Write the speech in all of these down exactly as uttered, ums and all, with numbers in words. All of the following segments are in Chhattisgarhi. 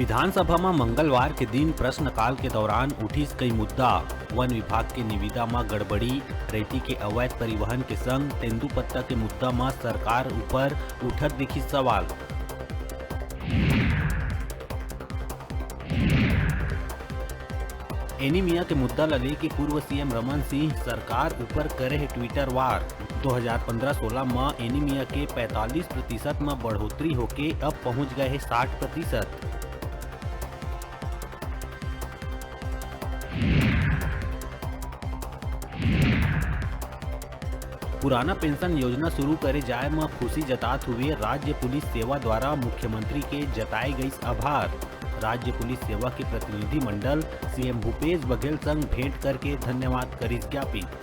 विधानसभा म मंगलवार के दिन प्रश्नकाल के दौरान उठिस कई मुद्दा। वन विभाग के निविदा म गड़बड़ी, रेती के अवैध परिवहन के संग तेंदूपत्ता के मुद्दा म सरकार ऊपर उठत दिखिस सवाल। एनीमिया के मुद्दा ल लेके पूर्व सीएम रमन सिंह सरकार ऊपर करे हे Twitter वार। दो हज़ार पन्द्रह सोलह म एनीमिया के पैंतालीस प्रतिशत म बढ़ोतरी होके अब पहुंच गए हे साठ प्रतिशत। पुराना पेंशन योजना शुरू करे जाय म खुशी जतात हुए राज्य पुलिस सेवा द्वारा मुख्यमंत्री के जताए गइस आभार। राज्य पुलिस सेवा के प्रतिनिधि मंडल सीएम भूपेश बघेल संग भेंट करके धन्यवाद करिस ज्ञापित।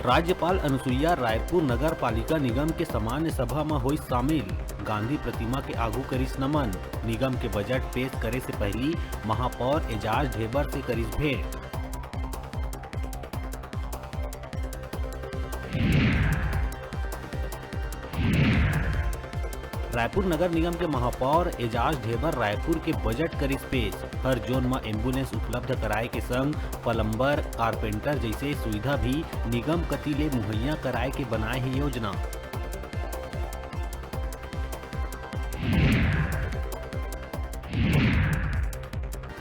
राज्यपाल अनुसुईया रायपुर नगर पालिका निगम के सामान्य सभा म होइस शामिल। गांधी प्रतिमा के आगू करिस नमन। निगम के बजट पेश करे से पहिली महापौर एजाज ढेबर से करिस भेंट। रायपुर नगर निगम के महापौर एजाज ढेबर रायपुर के बजट करिस पेश। हर जोन म एम्बुलेंस उपलब्ध कराए के संग प्लम्बर, कारपेंटर जइसे सुविधा भी निगम कति ले मुहैया कराए के बनाए हे योजना।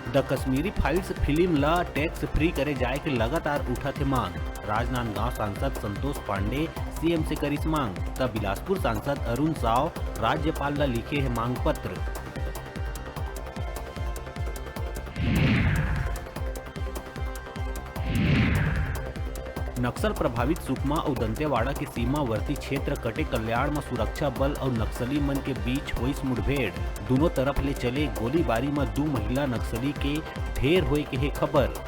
द कश्मीरी फाइल्स फिल्म ला टैक्स फ्री करे जाए के लगातार उठत हे मांग। राजनांदगांव सांसद संतोष पांडे सीएम से करिस मांग, त बिलासपुर सांसद अरुण साव राज्यपाल ला लिखे हे मांग पत्र। नक्सल प्रभावित सुकमा अउ दंतेवाड़ा के सीमावर्ती क्षेत्र कटेकल्याण म सुरक्षा बल अउ नक्सली मन के बीच होइस मुठभेड़। दूनों तरफ ले चले गोलीबारी म दू महिला नक्सली के ढेर होए के हे खबर।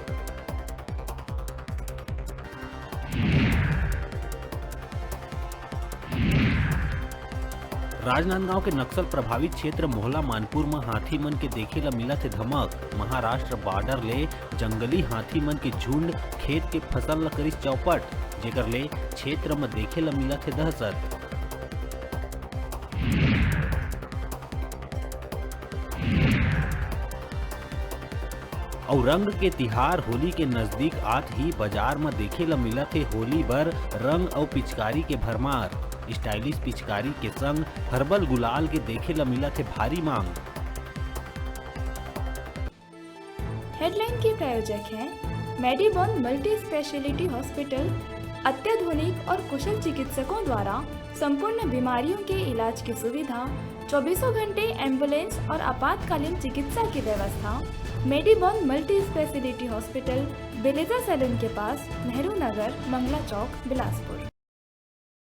राजनांदगांव के नक्सल प्रभावित क्षेत्र मोहला मानपुर म हाथी मन के देखे ल मिलत हे धमक। महाराष्ट्र बॉर्डर ले जंगली हाथी मन के झुंड खेत के फसल ल करिस चौपट, जेकर ले क्षेत्र म देखे ल मिलत हे दहशत। अउ रंग के तिहार होली के नजदीक आत ही बाजार म देखे ल मिलत हे होली बर रंग अउ पिचकारी के भरमार। स्टाइलिश पिचकारी के संग हर्बल गुलाल के देखे ल मिलत हे भारी मांग। हेडलाइन के प्रायोजक हैं मेडीबॉन मल्टी स्पेशलिटी हॉस्पिटल। अत्याधुनिक और कुशल चिकित्सकों द्वारा संपूर्ण बीमारियों के इलाज की सुविधा, चौबीसों घंटे एम्बुलेंस और आपातकालीन चिकित्सा की व्यवस्था। मेडीबॉन मल्टी स्पेशलिटी हॉस्पिटल, बेलेजा सैलून के पास, नेहरू नगर, मंगला चौक, बिलासपुर।